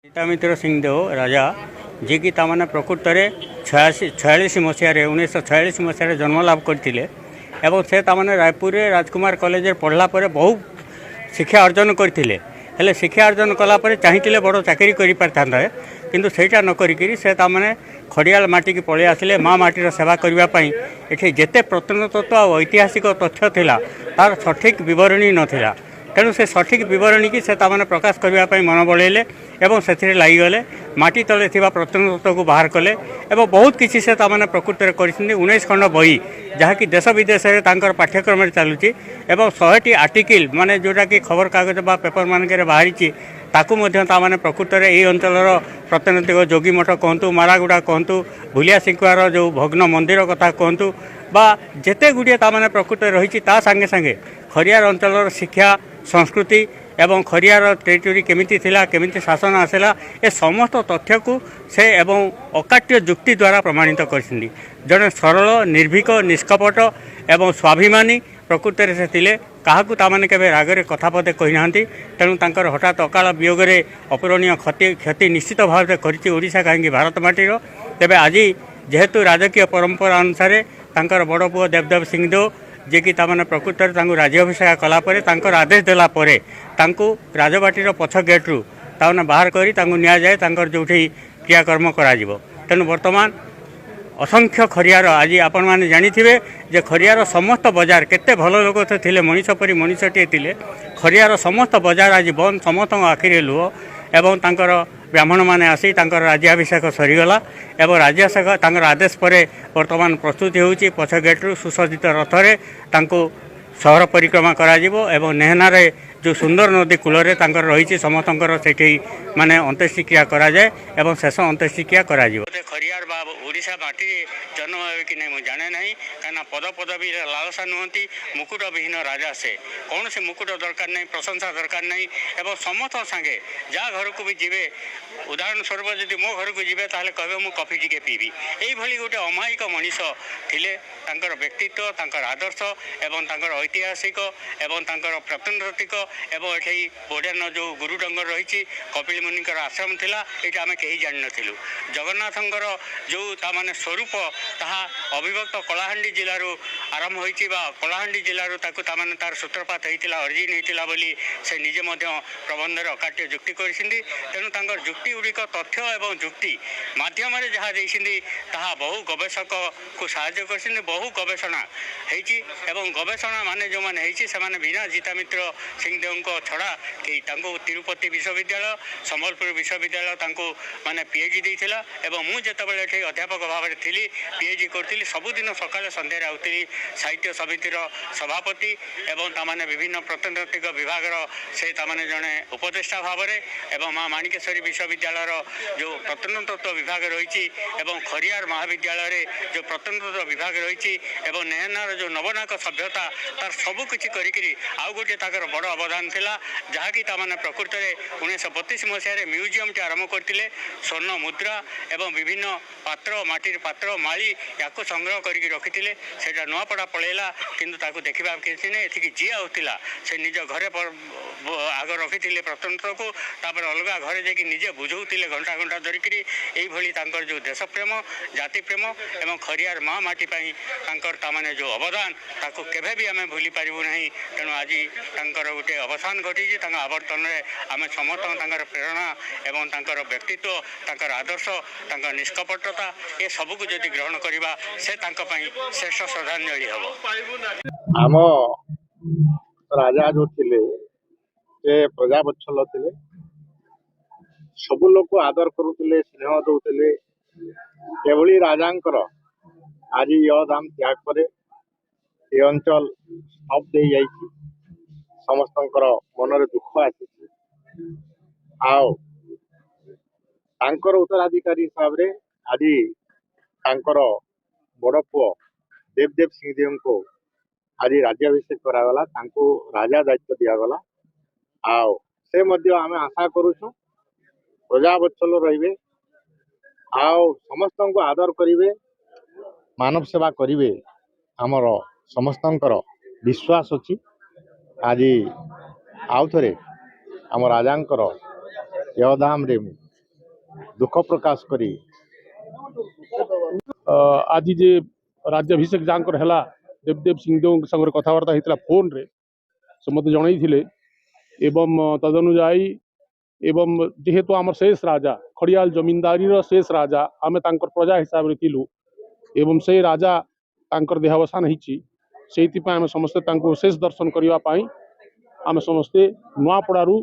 ଜିତାମିତ୍ର ସିଂଦେଓ ରାଜା, ଯିଏକି ତାମାନେ ପ୍ରକୃତରେ 46 ମସିହାରେ, 1946 ମସିହାରେ ଜନ୍ମଲାଭ କରିଥିଲେ ଏବଂ ସେ ତାମାନେ ରାୟପୁରରେ ରାଜକୁମାର କଲେଜରେ ପଢ଼ିଲା ପରେ ବହୁ ଶିକ୍ଷା ଅର୍ଜନ କରିଥିଲେ। ହେଲେ ଶିକ୍ଷା ଅର୍ଜନ କଲା ପରେ ଚାହିଁଥିଲେ ବଡ଼ ଚାକିରି କରିପାରିଥାନ୍ତେ, କିନ୍ତୁ ସେଇଟା ନ କରିକିରି ସେ ତାମାନେ ଖଡ଼ିଆଳ ମାଟିକି ପଳେଇ ଆସିଲେ ମା ମାଟିର ସେବା କରିବା ପାଇଁ। ଏଠି ଯେତେ ପ୍ରତ୍ନତତ୍ତ୍ୱ ଆଉ ଐତିହାସିକ ତଥ୍ୟ ଥିଲା, ତାର ସଠିକ୍ ବିବରଣୀ ନଥିଲା। ତେଣୁ ସେ ସଠିକ୍ ବିବରଣୀକି ସେ ତାମାନେ ପ୍ରକାଶ କରିବା ପାଇଁ ମନ ବଳେଇଲେ ଏବଂ ସେଥିରେ ଲାଗିଗଲେ। ମାଟି ତଳେ ଥିବା ପ୍ରତ୍ନତତ୍ତ୍ୱକୁ ବାହାର କଲେ ଏବଂ ବହୁତ କିଛି ସେ ତାମାନେ ପ୍ରକୃତରେ କରିଛନ୍ତି। 19 ଖଣ୍ଡ ବହି, ଯାହାକି ଦେଶ ବିଦେଶରେ ତାଙ୍କର ପାଠ୍ୟକ୍ରମରେ ଚାଲୁଛି, ଏବଂ 100ଟି ଆର୍ଟିକିଲ୍, ମାନେ ଯେଉଁଟାକି ଖବରକାଗଜ ବା ପେପର ମାନଙ୍କରେ ବାହାରିଛି, ତାକୁ ମଧ୍ୟ ତାମାନେ ପ୍ରକୃତରେ ଏଇ ଅଞ୍ଚଳର ପ୍ରତ୍ନତାତ୍ତ୍ୱିକ ଯୋଗୀ ମଠ କୁହନ୍ତୁ, ମାରାଗୁଡ଼ା କୁହନ୍ତୁ, ଭୁଲିଆ ଶିଙ୍କୁଆର ଯେଉଁ ଭଗ୍ନ ମନ୍ଦିର କଥା କୁହନ୍ତୁ ବା ଯେତେ ଗୁଡ଼ିଏ ତାମାନେ ପ୍ରକୃତରେ ରହିଛି, ତା ସାଙ୍ଗେ ସାଙ୍ଗେ ଖରିଆର ଅଞ୍ଚଳର ଶିକ୍ଷା, ସଂସ୍କୃତି ଏବଂ ଖରିଆର ଟେରିଟୋରି କେମିତି ଥିଲା, କେମିତି ଶାସନ ଆସିଲା, ଏ ସମସ୍ତ ତଥ୍ୟକୁ ସେ ଏବଂ ଅକାଟ୍ୟ ଯୁକ୍ତି ଦ୍ୱାରା ପ୍ରମାଣିତ କରିଛନ୍ତି। ଜଣେ ସରଳ, ନିର୍ଭୀକ, ନିଷ୍କପଟ ଏବଂ ସ୍ୱାଭିମାନୀ ପ୍ରକୃତରେ ସେ ଥିଲେ। କାହାକୁ ତାମାନେ କେବେ ରାଗରେ କଥା ପଦେ କହିନାହାନ୍ତି। ତେଣୁ ତାଙ୍କର ହଠାତ୍ ଅକାଳ ବିୟୋଗରେ ଅପୂରଣୀୟ କ୍ଷତି ନିଶ୍ଚିତ ଭାବରେ କରିଛି ଓଡ଼ିଶା କାହିଁକି, ଭାରତ ମାଟିର। ତେବେ ଆଜି ଯେହେତୁ ରାଜକୀୟ ପରମ୍ପରା ଅନୁସାରେ ତାଙ୍କର ବଡ଼ ପୁଅ ଦେବଦେବ ସିଂଦେଓ, ଯିଏକି ତାମାନେ ପ୍ରକୃତରେ ତାଙ୍କୁ ରାଜ୍ୟାଭିଷେକ କଲା ପରେ, ତାଙ୍କର ଆଦେଶ ଦେଲା ପରେ ତାଙ୍କୁ ରାଜବାଟୀର ପଛ ଗେଟ୍ରୁ ତାମାନେ ବାହାର କରି ତାଙ୍କୁ ନିଆଯାଏ ତାଙ୍କର ଯେଉଁଠି କ୍ରିୟାକର୍ମ କରାଯିବ। ତେଣୁ ବର୍ତ୍ତମାନ ଅସଂଖ୍ୟ ଖରିଆର, ଆଜି ଆପଣମାନେ ଜାଣିଥିବେ ଯେ ଖରିଆର ସମସ୍ତ ବଜାର, କେତେ ଭଲ ଲୋକ ସେ ଥିଲେ, ମଣିଷ ପରି ମଣିଷଟିଏ ଥିଲେ। ଖରିଆର ସମସ୍ତ ବଜାର ଆଜି ବନ୍ଦ, ସମସ୍ତଙ୍କ ଆଖିରେ ଲୁହ। ଏବଂ ତାଙ୍କର ବ୍ରାହ୍ମଣମାନେ ଆସି ତାଙ୍କର ରାଜ୍ୟାଭିଷେକ ସରିଗଲା ଏବଂ ରାଜ୍ୟାଭିଷେକ ତାଙ୍କର ଆଦେଶ ପରେ ବର୍ତ୍ତମାନ ପ୍ରସ୍ତୁତି ହେଉଛି। ପଛ ଗେଟ୍ରୁ ସୁସଜ୍ଜିତ ରଥରେ ତାଙ୍କୁ ସହର ପରିକ୍ରମା କରାଯିବ ଏବଂ ନେହନାରେ ଯେଉଁ ସୁନ୍ଦର ନଦୀ କୂଳରେ ତାଙ୍କର ରହିଛି ସମସ୍ତଙ୍କର, ସେଠି ମାନେ ଅନ୍ତ୍ୟେଷ୍ଟିକ୍ରିୟା କରାଯାଏ ଏବଂ ଶେଷ ଅନ୍ତ୍ୟେଷ୍ଟିକ୍ରିୟା କରାଯିବ। ଖରିଆର ବା ଓଡ଼ିଶା ମାଟିରେ ଜନ୍ମ ହେବେ କି ନାହିଁ ମୁଁ ଜାଣେ ନାହିଁ, କାହିଁକିନା ପଦ ପଦବୀରେ ଲାଳସା ନୁହନ୍ତି। ମୁକୁଟ ବିହୀନ ରାଜା ସେ, କୌଣସି ମୁକୁଟ ଦରକାର ନାହିଁ, ପ୍ରଶଂସା ଦରକାର ନାହିଁ। ଏବଂ ସମସ୍ତଙ୍କ ସାଙ୍ଗେ ଯାହା ଘରକୁ ବି ଯିବେ, ଉଦାହରଣ ସ୍ୱରୂପ ଯଦି ମୋ ଘରକୁ ଯିବେ, ତାହେଲେ କହିବେ ମୁଁ କଫି ଟିକେ ପିଇବି। ଏଇଭଳି ଗୋଟେ ଅମାୟିକ ମଣିଷ ଥିଲେ। ତାଙ୍କର ବ୍ୟକ୍ତିତ୍ୱ, ତାଙ୍କର ଆଦର୍ଶ ଏବଂ ତାଙ୍କର ଐତିହାସିକ ଏବଂ ତାଙ୍କର ପ୍ରତ୍ନତାତ୍ତ୍ୱିକ ଏବଂ ଏଠି ବୋଡେନ ଯେଉଁ ଗୁରୁଡଙ୍ଗର ରହିଛି, କପିଳ ମୁନିଙ୍କର ଆଶ୍ରମ ଥିଲା, ଏଇଟା ଆମେ କେହି ଜାଣିନଥିଲୁ। ଜଗନ୍ନାଥଙ୍କର ଯେଉଁ ତାମାନେ ସ୍ୱରୂପ, ତାହା ଅବିଭକ୍ତ କଳାହାଣ୍ଡି ଜିଲ୍ଲାରୁ ଆରମ୍ଭ ହୋଇଛି ବା କଳାହାଣ୍ଡି ଜିଲ୍ଲାରୁ ତାକୁ ତାମାନେ ତାର ସୂତ୍ରପାତ ହେଇଥିଲା, ଅରିଜିନ୍ ହେଇଥିଲା ବୋଲି ସେ ନିଜେ ମଧ୍ୟ ପ୍ରବନ୍ଧରେ ଅକାଟ୍ୟ ଯୁକ୍ତି କରିଛନ୍ତି। ତେଣୁ ତାଙ୍କର ଯୁକ୍ତି ଗୁଡ଼ିକ ତଥ୍ୟ ଏବଂ ଯୁକ୍ତି ମାଧ୍ୟମରେ ଯାହା ଦେଇଛନ୍ତି, ତାହା ବହୁ ଗବେଷକକୁ ସାହାଯ୍ୟ କରିଛନ୍ତି। ବହୁ ଗବେଷଣା ହେଇଛି ଏବଂ ଗବେଷଣା ମାନେ ଯେଉଁମାନେ ହେଇଛି, ସେମାନେ ବିନା ଜିତାମିତ୍ର ସିଂଦେଓଙ୍କ ଛଡ଼ା କେହି। ତାଙ୍କୁ ତିରୁପତି ବିଶ୍ୱବିଦ୍ୟାଳୟ, ସମ୍ବଲପୁର ବିଶ୍ୱବିଦ୍ୟାଳୟ ତାଙ୍କୁ ମାନେ ପିଏଚ୍ ଦେଇଥିଲା। ଏବଂ ମୁଁ ଯେତେବେଳେ ଏଠି ଅଧ୍ୟାପକ ଭାବରେ ଥିଲି, ପିଏଚ୍ କରୁଥିଲି, ସବୁଦିନ ସକାଳେ ସନ୍ଧ୍ୟାରେ ଆଉଥିଲି। ସାହିତ୍ୟ ସମିତିର ସଭାପତି ଏବଂ ତାମାନେ ବିଭିନ୍ନ ପ୍ରତ୍ନତାତ୍ତ୍ୱିକ ବିଭାଗର ସେ ତାମାନେ ଜଣେ ଉପଦେଷ୍ଟା ଭାବରେ ଏବଂ ମା ମାଣିକେଶ୍ୱରୀ ବିଶ୍ୱବିଦ୍ୟାଳୟର ଯେଉଁ ପ୍ରତ୍ନତତ୍ତ୍ୱ ବିଭାଗ ରହିଛି ଏବଂ ଖରିଆର ମହାବିଦ୍ୟାଳୟରେ ଯେଉଁ ପ୍ରତ୍ନତତ୍ତ୍ୱ ବିଭାଗ ରହିଛି ଏବଂ ନେହନାର ଯେଉଁ ନବନାକ ସଭ୍ୟତା, ତାର ସବୁ କିଛି କରିକିରି ଆଉ ଗୋଟିଏ ତାଙ୍କର ବଡ଼ ଅବଦାନ ଥିଲା, ଯାହାକି ତାମାନେ ପ୍ରକୃତରେ 1932 ମସିହାରେ ମ୍ୟୁଜିୟମଟି ଆରମ୍ଭ କରିଥିଲେ। ସ୍ୱର୍ଣ୍ଣ ମୁଦ୍ରା ଏବଂ ବିଭିନ୍ନ ପାତ୍ର, ମାଟିର ପାତ୍ର, ମାଳି, ୟାକୁ ସଂଗ୍ରହ କରିକି ରଖିଥିଲେ। ସେଇଟା ନୂଆପଡ଼ା ପଳେଇଲା, କିନ୍ତୁ ତାକୁ ଦେଖିବା କିଛି ନାହିଁ। ଏଠିକି ଯିଏ ଆଉଥିଲା, ସେ ନିଜ ଘରେ ଆଗ ରଖିଥିଲେ ପ୍ରତ୍ନତତ୍ତ୍ୱକୁ, ତାପରେ ଅଲଗା ଘରେ ଯାଇକି ନିଜେ ବୁଝଉଥିଲେ ଘଣ୍ଟା ଘଣ୍ଟା ଧରିକିରି। ଏଇଭଳି ତାଙ୍କର ଯେଉଁ ଦେଶପ୍ରେମ, ଜାତିପ୍ରେମ ଏବଂ ଖରିଆର ମା ମାଟି ପାଇଁ ତାଙ୍କର ତାମାନେ ଯେଉଁ ଅବଦାନ, ତାକୁ କେବେ ବି ଆମେ ଭୁଲି ପାରିବୁ ନାହିଁ। ତେଣୁ ଆଜି ତାଙ୍କର ଗୋଟେ ଅବସାନ ଘଟିଛି। ତାଙ୍କ ଆବର୍ତ୍ତନରେ ଆମେ ସମସ୍ତଙ୍କ ତାଙ୍କର ପ୍ରେରଣା ଏବଂ ତାଙ୍କର ବ୍ୟକ୍ତିତ୍ୱ, ତାଙ୍କର ଆଦର୍ଶ, ତାଙ୍କର ନିଷ୍କପଟତା, ଏ ସବୁକୁ ଯଦି ଗ୍ରହଣ କରିବା, ସେ ତାଙ୍କ ପାଇଁ ଶ୍ରେଷ୍ଠ ଶ୍ରଦ୍ଧାଞ୍ଜଳି ହେବ। ଆମ ରାଜା ଯୋଉ ଥିଲେ, ସେ ପ୍ରଜାବତ୍ସଲ ଥିଲେ। ସବୁ ଲୋକ ଆଦର କରୁଥିଲେ, ସ୍ନେହ ଦଉଥିଲେ। ଏଭଳି ରାଜାଙ୍କର ଆଜି ଇହଧାମ ତ୍ୟାଗ ପରେ ଏ ଅଞ୍ଚଳ ସ୍ତବ୍ଧ ହେଇଯାଇଛି। ସମସ୍ତଙ୍କର ମନରେ ଦୁଃଖ ଆସିଛି। ଆଉ ତାଙ୍କର ଉତ୍ତରାଧିକାରୀ ହିସାବରେ ଆଜି ତାଙ୍କର ବଡ଼ ପୁଅ ଦେବଦେବ ସିଂଦେଓଙ୍କୁ ଆଜି ରାଜ୍ୟାଭିଷେକ କରାଗଲା। ତାଙ୍କୁ ରାଜା ଦାୟିତ୍ୱ ଦିଆଗଲା। ଆଉ ସେ ମଧ୍ୟ ଆମେ ଆଶା କରୁଛୁ ପ୍ରଜାବତ୍ସଲ ରହିବେ ଆଉ ସମସ୍ତଙ୍କୁ ଆଦର କରିବେ, ମାନବ ସେବା କରିବେ। ଆମର ସମସ୍ତଙ୍କର ବିଶ୍ୱାସ ଅଛି। ଆଜି ଆଉ ଥରେ ଆମ ରାଜାଙ୍କର ଇହଧାମରେ ମୁଁ ଦୁଃଖ ପ୍ରକାଶ କରି ଆଜି ଯେ ରାଜ୍ୟାଭିଷେକ ଯାହାଙ୍କର ହେଲା, ଦେବଦେବ ସିଂଦେଓଙ୍କ ସାଙ୍ଗରେ କଥାବାର୍ତ୍ତା ହେଇଥିଲା ଫୋନରେ, ସେ ମୋତେ ଜଣେଇଥିଲେ। ଏବଂ ତଦନୁଯାୟୀ ଏବଂ ଯେହେତୁ ଆମର ଶେଷ ରାଜା, ଖଡ଼ିଆଲ ଜମିନଦାରୀର ଶେଷ ରାଜା, ଆମେ ତାଙ୍କର ପ୍ରଜା ହିସାବରେ ଥିଲୁ ଏବଂ ସେଇ ରାଜା ତାଙ୍କର ଦେହାବସାନ ହେଇଛି, ସେଇଥିପାଇଁ ଆମେ ସମସ୍ତେ ତାଙ୍କୁ ଶେଷ ଦର୍ଶନ କରିବା ପାଇଁ ଆମେ ସମସ୍ତେ ନୂଆପଡ଼ାରୁ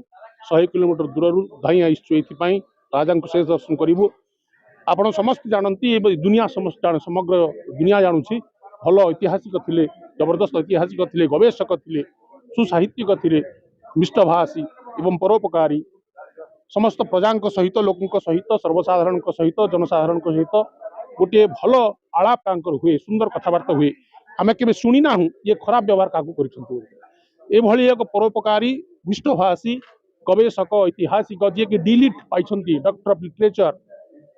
100 କିଲୋମିଟର ଦୂରରୁ ଧାଇଁ ଆସିଛୁ। ଏଇଥିପାଇଁ ରାଜାଙ୍କୁ ଶେଷ ଦର୍ଶନ କରିବୁ। ଆପଣ ସମସ୍ତେ ଜାଣନ୍ତି ଏବଂ ଦୁନିଆ ସମସ୍ତେ ଜାଣେ, ସମଗ୍ର ଦୁନିଆ ଜାଣୁଛି, ଭଲ ଐତିହାସିକ ଥିଲେ, ଜବରଦସ୍ତ ଐତିହାସିକ ଥିଲେ, ଗବେଷକ ଥିଲେ, ସୁସାହିତ୍ୟିକ ଥିଲେ, ମିଷ୍ଟଭାଷୀ ଏବଂ ପରୋପକାରୀ। ସମସ୍ତ ପ୍ରଜାଙ୍କ ସହିତ, ଲୋକଙ୍କ ସହିତ, ସର୍ବସାଧାରଣଙ୍କ ସହିତ, ଜନସାଧାରଣଙ୍କ ସହିତ ଗୋଟିଏ ଭଲ ଆଳାପ ତାଙ୍କର ହୁଏ, ସୁନ୍ଦର କଥାବାର୍ତ୍ତା ହୁଏ। ଆମେ କେବେ ଶୁଣି ନାହୁଁ ଇଏ ଖରାପ ବ୍ୟବହାର କାହାକୁ କରିଛନ୍ତି ବୋଲି। ଏଭଳି ଏକ ପରୋପକାରୀ, ମିଷ୍ଟଭାଷୀ, ଗବେଷକ, ଐତିହାସିକ, ଯିଏକି ଡିଲିଟ୍ ପାଇଛନ୍ତି, ଡକ୍ଟର ଅଫ୍ ଲିଟରେଚର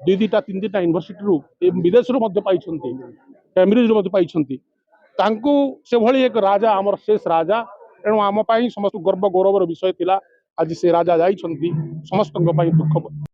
ଦୁଇ ଦୁଇଟା, ତିନି ତିନିଟା ୟୁନିଭର୍ସିଟିରୁ ଏବଂ ବିଦେଶରୁ ମଧ୍ୟ ପାଇଛନ୍ତି, କ୍ୟାମ୍ବ୍ରିଜରୁ ମଧ୍ୟ ପାଇଛନ୍ତି, ତାଙ୍କୁ ସେଭଳି ଏକ ରାଜା, ଆମର ଶେଷ ରାଜା। ତେଣୁ ଆମ ପାଇଁ ସମସ୍ତ ଗର୍ବ ଗୌରବର ବିଷୟ ଥିଲା। ଆଜି ସେ ରାଜା ଯାଇଛନ୍ତି, ସମସ୍ତଙ୍କ ପାଇଁ ଦୁଃଖ।